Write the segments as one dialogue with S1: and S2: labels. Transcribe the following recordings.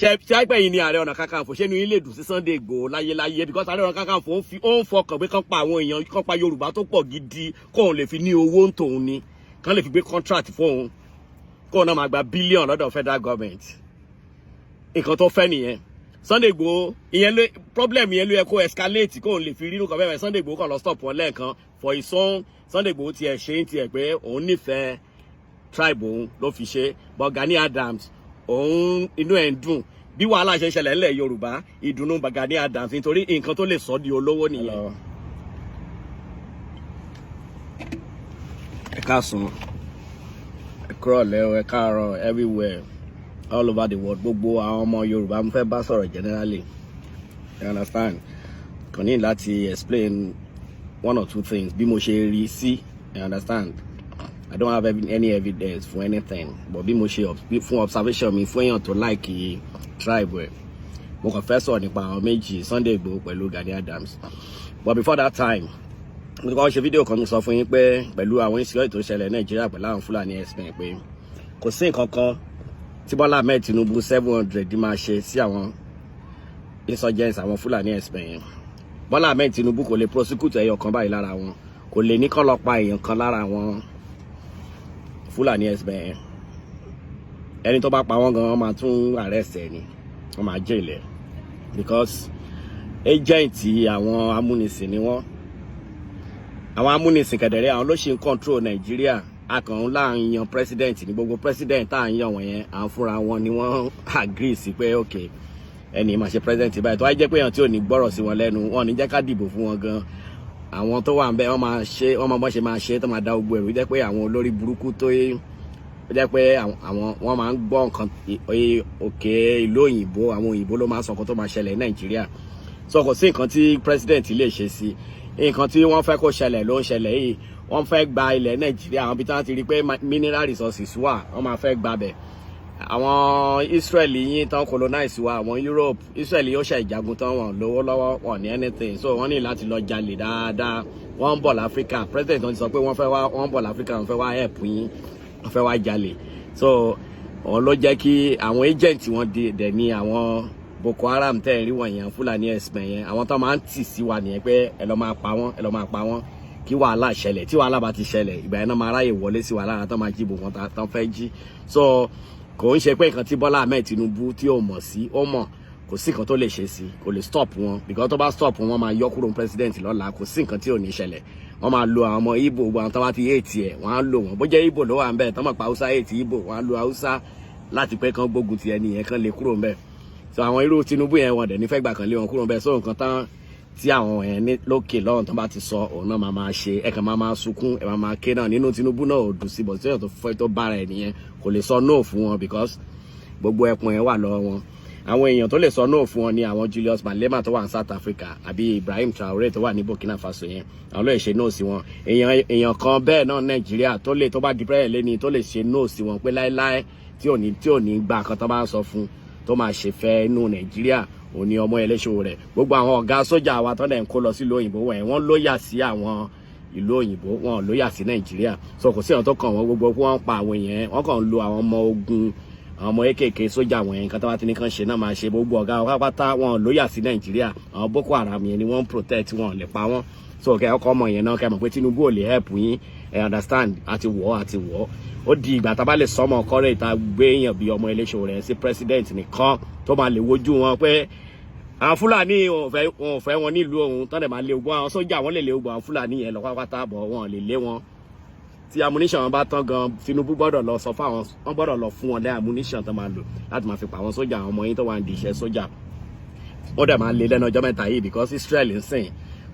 S1: Ṣe àìpẹ́ yìí ni Ààrẹ Ọ̀nà Kakanfò, ṣé inú yín lè dùn sí Sunday Igboho láyéláyé? Because Ààrẹ Ọ̀nà Kakanfò ń fi ó ń fọkàn pé kán pa àwọn èèyàn, kán pa Yorùbá tó pọ̀ gidi, kóun lè fi ní owó ń tòun ni, kán lè fi gbé contract fóun, kóun náà máa gba billion lọ́dọ̀ federal government. Nǹkan tó fẹ́ nìyẹn. Sunday Igboho, ìyẹn ló problem, yẹn ló yẹ kó escalate, kóun lè fi rírun kan bẹ́ẹ̀. Sunday Igboho kàn lọ stop wọn lẹ́ẹ̀kan for his own. Sunday Igboho tiẹ̀ ṣe ń tiẹ̀ pé òun nífẹ̀ẹ́ tribe òun ló fi ṣe, but Gani Adams, òun inú ẹ̀ ń dùn bí wàhálà ṣe ń ṣẹlẹ̀ ńlẹ̀ Yorùbá. Ìdùnnú Gani Adams, nítorí nǹkan tó lè sọ di olówó nìyẹn. Ẹ káàsán, ẹ kúrọ̀lẹ́ o, ẹ káàárọ̀, everywhere, all over the world. Gbogbo àwọn ọmọ Yorùbá, mo fẹ́ bá sọ̀rọ̀ generally, you understand? Kàn ní láti explain one or two things bí mo ṣe rí sí, you understand? I don't have any evidence for anything, but bí mo ṣe fún observation mi, fún èèyàn tó like tribe ẹ̀, mo kàn fẹ́ sọ̀rọ̀ nípa àwọn méjì, Sunday Igboho pẹ̀lú Gani Adams. But before that time, mo ti kọ́ ṣe fídíò kan, sọ fún yín pé pẹ̀lú àwọn insecurity tó ṣẹlẹ̀ Nàìjíríà pẹ̀lú àwọn Fúlàní herdsmen, pé kò sí nǹkan kan tí Bọ́lá Ahmed Tinubu 700 máa ṣe sí àwọn insurgents, àwọn Fúlàní herdsmen yẹn. Bọ́lá Ahmed Tinubu kò lè prosecute ẹyọ kan báyìí lára wọn, kò lè ní kọ́ lọ pa èèyàn kan lára àwọn Fúlàní herdsmen yẹn. Ẹni tó bá pa wọ́n gan, wọ́n máa tún arrest ẹ̀ ni, wọ́n máa jail ẹ̀, because agent àwọn amúnisìn ni wọ́n. Àwọn amúnisìn kẹ̀dẹ̀rẹ́, àwọn ló ṣe ń control Nàìjíríà. Akàn ńlá ń yan president ní gbogbo president tá à ń yan wọ̀nyẹn, à ń fúnra wọn ni wọ́n agree sí pé ok, ẹni máa ṣe president báyìí. Tó wáyé jẹ́ pé èèyàn tí ò ní gbọ́rọ̀ sí wọn lẹ́nu, wọn ò ní jẹ́ ká dìbò fún wọn gan. Àwọn tó wà ń bẹ, wọ́n máa ṣe, wọ́n máa bọ́n ṣe máa ṣe tó máa da gbogbo ẹ̀rú, jẹ́ pé àwọn olórí burúkú tó yé, ó jẹ́ pé àwọn wọ́n máa ń gbọ́ nǹkan òkè ìlú òyìnbó. Àwọn òyìnbó ló máa ń sọ nǹkan tó máa ṣẹlẹ̀ ní Nàìjíríà. So kò sí nǹkan tí president lè ṣe sí. Nǹkan tí wọ́n fẹ́ kó ṣẹlẹ̀ ló ń ṣẹlẹ̀ yìí. Wọ́n fẹ́ gba ilẹ̀ Nàìjíríà, àwọn ibi tí wọ́n ti rí pé mineral resources wà, wọ́n máa fẹ́ gba bẹ̀. Àwọn Israel yín tán colonize wa, àwọn Europe, Israel yóò ṣe ìjagun tán, wọn lówó lọ́wọ́, wọn ní anything, so wọ́n ní láti lọ jalè dáadáa. Wọ́n ń bọ̀ láfíríkà. President wọn ti sọ pé wọ́n fẹ́ wá, wọ́n ń bọ̀ láfíríkà, wọ́n fẹ́ wá help yín, wọ́n fẹ́ wá jalè. So òun ló jẹ́ kí àwọn agent wọn dẹ̀ ní àwọn Boko Haram tẹ́ ẹ̀ rí wọ̀nyẹn, Fúlàní herdsmen yẹn. Àwọn tó máa ń tì sí wa nìyẹn pé ẹ lọ́ máa pa wọ́n, ẹ lọ́ máa pa wọ́n, kí wàhálà ṣẹlẹ̀. Tí wàhálà bá ti ṣẹlẹ̀, ìgbà yẹn náà máa ráyè wọlé sí wàhálà tó máa jí bò wọ́n tán fẹ́ jí. So kò ń ṣe pé nǹkan tí Bọ́lá Ahmed Tinubu tí ò mọ̀ sí, ó mọ̀. Kò sí nǹkan tó lè ṣe sí, kò lè stop wọn, because tó bá stop wọn, wọ́n máa yọ kúrò president lọ́la. Kò sí nǹkan tí ò ní ṣẹlẹ̀. Wọ́n máa lo àwọn ọmọ Ìgbò, gbogbo àwọn tó bá ti hate ẹ̀, wọ́n á lò wọ́n. Bó jẹ́ Ìgbò ló wà ń bẹ̀ tó mọ̀ pa Haúsá hate Ìgbò, wọ́n á lo Haúsá láti pé kán gbógun ti ẹni yẹn, kán lè kúrò ń bẹ̀. So àwọn irú Tinubu yẹn, wọn dẹ̀ ní fẹ́ gbà kàn lé wọn kúrò ń bẹ̀. So nǹkan tán tí àwọn yẹn ní lókè lọ́run tó bá ti sọ, òun náà máa máa ṣe. Ẹ kàn máa máa sunkún, ẹ máa máa ké náà. Nínú Tinubu náà ò dùn sí bọ̀ tí èèyàn tó fẹ́ tó bára ẹ̀ nìyẹn, kò lè sọ no fún wọn, because gbogbo ẹkùn yẹn wà lọ́wọ́ wọn. Àwọn èèyàn tó lè sọ no fún wọn ni àwọn Julius Malema tó wà ní South Africa àbí Ibrahim Traore tó wà ní Burkina Faso yẹn. Àwọn ló lè ṣe no sí wọn. Èèyàn kan bẹ́ẹ̀ náà, Nàìjíríà tó lè, tó bá di president lẹ́ni tó lè ṣe no sí wọn pé láéláé, tí ò ní gbà kan tó bá ń sọ fún, tó máa ṣe fẹ́ inú Nàìjíríà, òun ni ọmọ ẹlẹ́ṣọ́ rẹ̀. Gbogbo àwọn ọ̀gá sójà wa tó dẹ̀ ń kó lọ sílùú òyìnbó wọ̀nyẹn, wọ́n loyal sí àwọn ìlú òyìnbó, wọn loyal sí Nàìjíríà. So kò sí àwọn tó kàn wọ́n. Gbogbo wọ́n ń pa àwọn èèyàn, wọ́n kàn ń lo àwọn ọmọ ogun, àwọn ọmọ kéékèèké sójà wọ̀nyẹn. Nǹkan tó bá ti ní kàn ṣe náà máa ṣe. Gbogbo ọ̀gá wa pátá, wọn loyal sí Nàìjíríà. Àwọn Boko Haram yẹn ni wọ́n ń protect, wọn lè pa wọ́n. So kẹ́ ọkọ ọmọ yẹn náà, kẹ́ mọ̀ pé Tinubu ò lè help yín. Ẹ understand? Àti wọ́, àti wọ́. Ó di ìgbà tá a bá lè sọmọ kọ́rẹ́ ìta gbé èèyàn bí ọmọ iléeṣẹ́ rẹ̀ sí president nìkan, tó máa lè wojú wọn pé àwọn Fúlàní wọn ò fẹ́ wọn nílùú òun, tán dẹ̀ máa lé ogun àwọn sójà. Wọn lè lé ogun àwọn Fúlàní yẹn lọ pátápátá, bọ̀ wọn lè lé wọn. Tí ammunition wọn bá tán gan, Tinubu gbọ́dọ̀ lọ sọ fún àwọn, wọn gbọ́dọ̀ lọ fún wọn lé ammunition tó máa lò láti máa fi pa àwọn sójà, àwọn ọmọ yín tó wà ní iṣẹ́ sójà. Ó dẹ̀ máa lé lẹ́nu ọjọ́ mẹ́ta yìí, because Israel ń sìn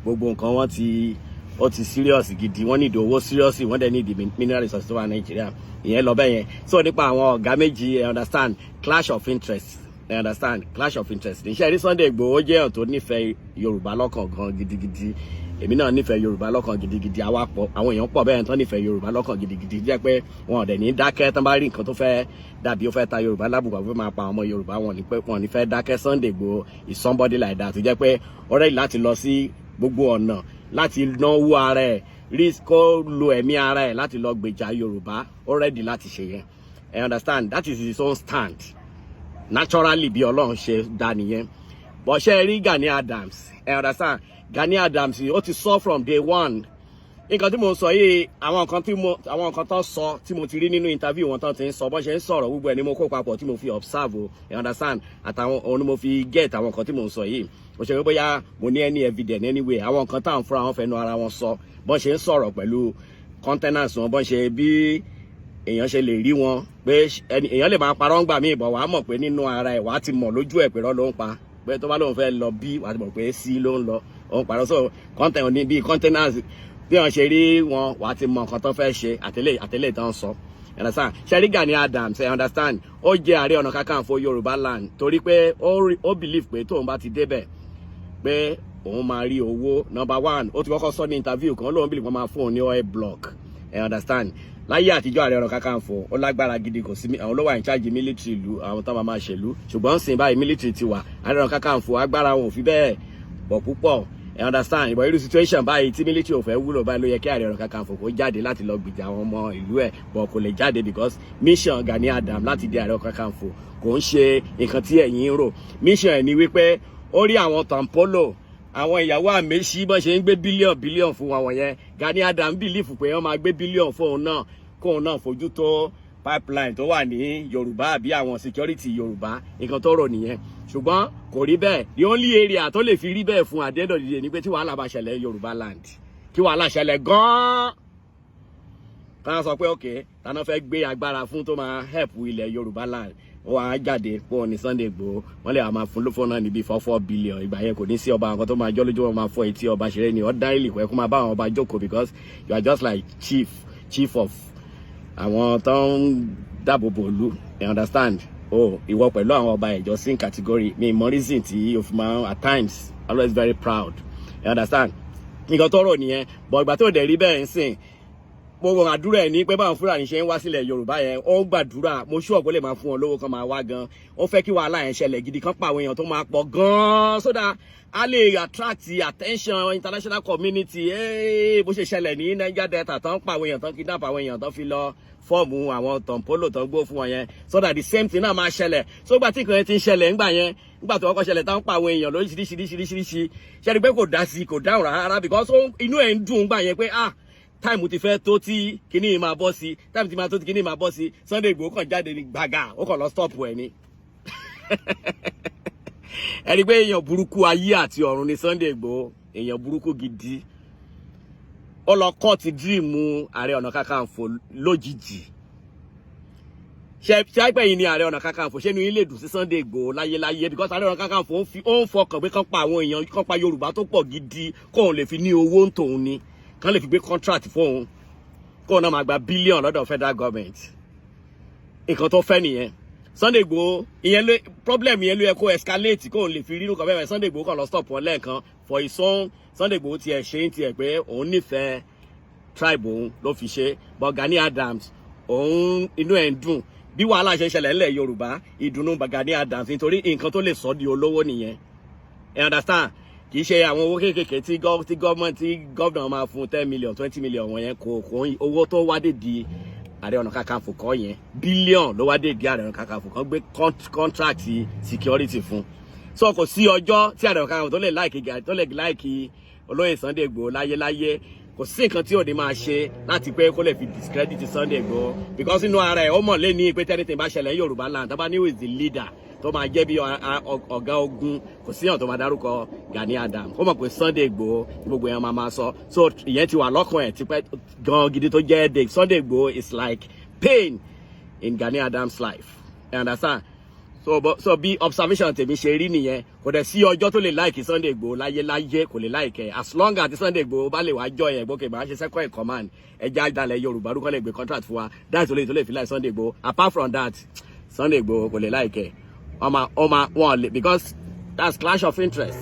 S1: gbogbo nǹkan wọn ti, ó ti serious gidi. Wọ́n need owó serious, wọ́n dẹ̀ need mineral resources tó wà Nàìjíríà. Ìyẹn lọ bẹ́ẹ̀ yẹn. So nípa àwọn ọ̀gá méjì, I understand, clash of interest, I understand, clash of interest. Níṣẹ́ rí, Sunday Igboho jẹ́ ọ̀ tó nífẹ̀ẹ́ Yorùbá lọ́kàn gan gidigidi. Èmi náà nífẹ̀ẹ́ Yorùbá lọ́kàn gidigidi. Àwa pọ̀, àwọn èèyàn pọ̀ bẹ́ẹ̀ tán nífẹ̀ẹ́ Yorùbá lọ́kàn gidigidi, jẹ́ pé wọn ò dẹ̀ ní dákẹ́ tán bá rí nǹkan tó fẹ́ dàbí ó fẹ́ ta Yorùbá lábùkù àbí máa pa àwọn ọmọ Yorùbá, wọn ní pé wọn ní fẹ́ dákẹ́. Sunday Igboho is somebody like that, tó jẹ́ pé ó ready láti lọ sí gbogbo ọ̀nà, láti náwó ara ẹ̀, risk, kó lo ẹ̀mí ara ẹ̀ láti lọ gbèjà Yorùbá. Ó ready láti ṣe yẹn. I understand, that is his own stand. Naturally, bí Ọlọ́run ṣe dá nìyẹn. But ṣe rí Gani Adams, ẹ understand, Gani Adams, ó ti sọ from day one. Nǹkan tí mo ń sọ yìí, àwọn nǹkan tó sọ tí mo ti rí nínú interview wọn tó ti ń sọ, bó ṣe ń sọ̀rọ̀, gbogbo ẹ̀ ni mo kó papọ̀ tí mo fi observe o, you understand? Àtàwọn òun ni mo fi get àwọn nǹkan tí mo ń sọ yìí. Mo ṣe pé bóyá mo ní any evidence anyway. Àwọn nǹkan táwọn fúnra wọn fẹnu ara wọn sọ, bó ṣe ń sọ̀rọ̀ pẹ̀lú countenance wọn, bó ṣe bí èèyàn ṣe lè rí wọn pé èèyàn lè máa parọ́ ńgbà míì bọ̀, wàá mọ̀ pé nínú ara ẹ̀, wàá ti mọ̀ lójú ẹ̀ pé rọ́ ló ń pa, pé tó bá lóun fẹ́ lọ bí, wàá ti mọ̀ pé sí ló ń lọ, òun parọ́. So content ní bíi countenance, bí wọ́n ṣe rí wọn, wàá ti mọ nǹkan tó fẹ́ ṣe, àtẹlẹ́ tó ń sọ. You understand? Ṣé rí Gani Adams, you understand, ó jẹ́ Ààrẹ Ọ̀nà Kakanfò Yorùbá land torí pé ó believe pé tóun bá ti débẹ̀, pé òun máa rí owó. Number one, ó ti kọ́kọ́ sọ ní interview kan, lóun believe wọ́n máa fún òun ní oil block. You understand? Láyé àtijọ́, Ààrẹ Ọ̀nà Kakanfò ó lágbára gidi, kò sí àwọn ló wà in charge military ìlú, àwọn tó máa máa ṣèlú. Ṣùgbọ́n sìn báyìí, military ti wà, Ààrẹ Ọ̀nà Kakanfò agbára wọn ò fi bẹ́ẹ̀ pọ̀ púpọ̀. You understand? Ìbọn irú situation báyìí tí military ò fẹ́ wúlò báyìí, ló yẹ kí Ààrẹ Ọ̀nà Kakanfò kó jáde láti lọ gbìjà àwọn ọmọ ìlú ẹ̀, but kò lè jáde because mission Gani Adams láti di Ààrẹ Ọ̀nà Kakanfò kò ń ṣe nǹkan tí ẹ̀yin ń rò. Mission ẹ̀ ni wípé ó rí àwọn Tompolo, àwọn ìyàwó àmẹ́sí, bọ́n ṣe ń gbé billion billion fún wọn wọ̀nyẹn. Gani Adams believe pé wọ́n máa gbé billion fóun náà, kóun náà fojú tó pipeline tó wà ní Yorùbá àbí àwọn security Yorùbá. Nǹkan tó rò nìyẹn, ṣùgbọ́n kò rí bẹ́ẹ̀. The only area tó lè fi rí bẹ́ẹ̀ fún at the end of the day ni pé tí wàhálà bá ṣẹlẹ̀ Yorùbá land, kí wàhálà ṣẹlẹ̀ gan-an, káwọn sọ pé, "Ok, tàná fẹ́ gbé agbára fún tó máa help ilẹ̀ Yorùbá land?" Ó wàá jáde pọ̀ ní Sunday Igboho. Wọ́n lè máa fún lófò náà níbi 4 4 billion. Ìgbà yẹn, kò ní sí ọba nǹkan tó máa jọ́ lójú, wọn máa fọ́ etí ọba ṣeré ni. Ordinarily, kò yẹ kó máa bá àwọn ọba jókòó because you are just like chief of àwọn tó ń dáàbò bò ìlú. You understand? Oh, ìwọ pẹ̀lú àwọn ọba ẹ̀jọ́ same category mi. Mọ reason tí o fi máa at times always very proud. You understand? Nǹkan tó rò nìyẹn, but ìgbà tó dẹ̀ rí bẹ́ẹ̀ ń sìn, gbogbo àdúrà ẹ̀ ní pé báwọn Fúlàní ṣe ń wá sílẹ̀ Yorùbá yẹn, ó ń gbàdúrà. Mo ṣú ọ̀pọ̀ lè máa fún wọn lówó kan máa wá gan. Ó fẹ́ kí wàhálà yẹn ṣẹlẹ̀ gidi kan, pa àwọn èèyàn tó máa pọ̀ gan, so that a lè attract attention international community. Bó ṣe ṣẹlẹ̀ ní Niger Delta, tán pa àwọn èèyàn, tán kidnap àwọn èèyàn, tán fi lọ form àwọn Tompolo tán gbó fún wọn yẹn, so that the same thing náà máa ṣẹlẹ̀. So gbà tí nǹkan yẹn ti ń ṣẹlẹ̀ ńgbà yẹn, nígbà tó kọ́kọ́ ṣẹlẹ̀, tán pa àwọn èèyàn lóríṣiríṣiríṣiríṣi, ṣe ni pé kò dá sí, kò dáhùn rárá, because inú ẹ̀ ń dùn ńgbà yẹn pé, ah, time ti fẹ́ tó tí kíní yìí máa bọ́ sí, time ti máa tó tí kíní máa bọ́ sí. Sunday Igboho kàn jáde ní gbàgà, ó kàn lọ stop ẹ̀ ni. Ẹni pé èèyàn burúkú ayé àti ọ̀run ni Sunday Igboho, èèyàn burúkú gidi. Ó lọ cut dream Ààrẹ Ọ̀nà Kakanfò lójijì. Ṣe àìpẹ́ yìí ni Ààrẹ Ọ̀nà Kakanfò, ṣé inú yín lè dùn sí Sunday Igboho láyéláyé? Because Ààrẹ Ọ̀nà Kakanfò ń fi ó ń fọkàn pé kán pa àwọn èèyàn, kán pa Yorùbá tó pọ̀ gidi, kóun lè fi ní owó ń tòun ni, kán lè fi gbé contract fóun, kóun náà máa gba billion lọ́dọ̀ federal government. Nǹkan tó fẹ́ nìyẹn. Sunday Igboho, ìyẹn ló problem, yẹn ló yẹ kó escalate, kóun lè fi rírun kan bẹ́ẹ̀. Sunday Igboho kàn lọ stop wọn lẹ́ẹ̀kan for his own. Sunday Igboho tiẹ̀ ṣe ń tiẹ̀ pé òun nífẹ̀ẹ́ tribe òun ló fi ṣe, but Gani Adams, òun inú ẹ̀ ń dùn bí wàhálà ṣe ń ṣẹlẹ̀ ńlẹ̀ Yorùbá. Ìdùnnú Gani Adams, nítorí nǹkan tó lè sọ di olówó nìyẹn. You understand? Kì í ṣe àwọn owó kéékèèké tí gọ́ọ̀mọ̀ntì, tí governor máa fún 10 million, 20 million wọ̀nyẹn. Kò owó tó wá dé di Ààrẹ Ọ̀nà Kakanfò kọ́ yẹn, billion ló wá dé di Ààrẹ Ọ̀nà Kakanfò kan gbé contract security fún. So kò sí ọjọ́ tí Ààrẹ Ọ̀nà Kakanfò tó lè like olóyè Sunday Igboho láyéláyé. Kò sí nǹkan tí ò ní máa ṣe láti pé kó lè fi discredit Sunday Igboho, because inú ara ẹ̀, ó mọ̀ lé ní pé tẹ́nìtì bá ṣẹlẹ̀ ní Yorùbá land, tó bá ní who is the leader tó máa jẹ́ bí ọ̀gá ogun, kò síyàn tó máa dárúkọ Gani Adams. Ó mọ̀ pé Sunday Igboho ní gbogbo èèyàn máa máa sọ. So ìyẹn ti wà lọ́kàn ẹ̀ tipẹ́ gan gidi tó jẹ́ headache. Sunday Igboho is like pain in Gani Adams' life. You understand? So bí observation tèmi ṣe rí nìyẹn. Kò dẹ̀ sí ọjọ́ tó lè like Sunday Igboho láyé láyé, kò lè like ẹ̀. As long as Sunday Igboho bá lè wá jọ yẹn gbókè, máa ṣe second in command, ẹja àdàlẹ̀ Yorùbá rúkọ́ lè gbé contract fún wa, that's only tó lè fi like Sunday Igboho. Apart from that, Sunday Igboho kò lè like ẹ̀. Ọmọ ọmọ wọn lè, because that's clash of interest.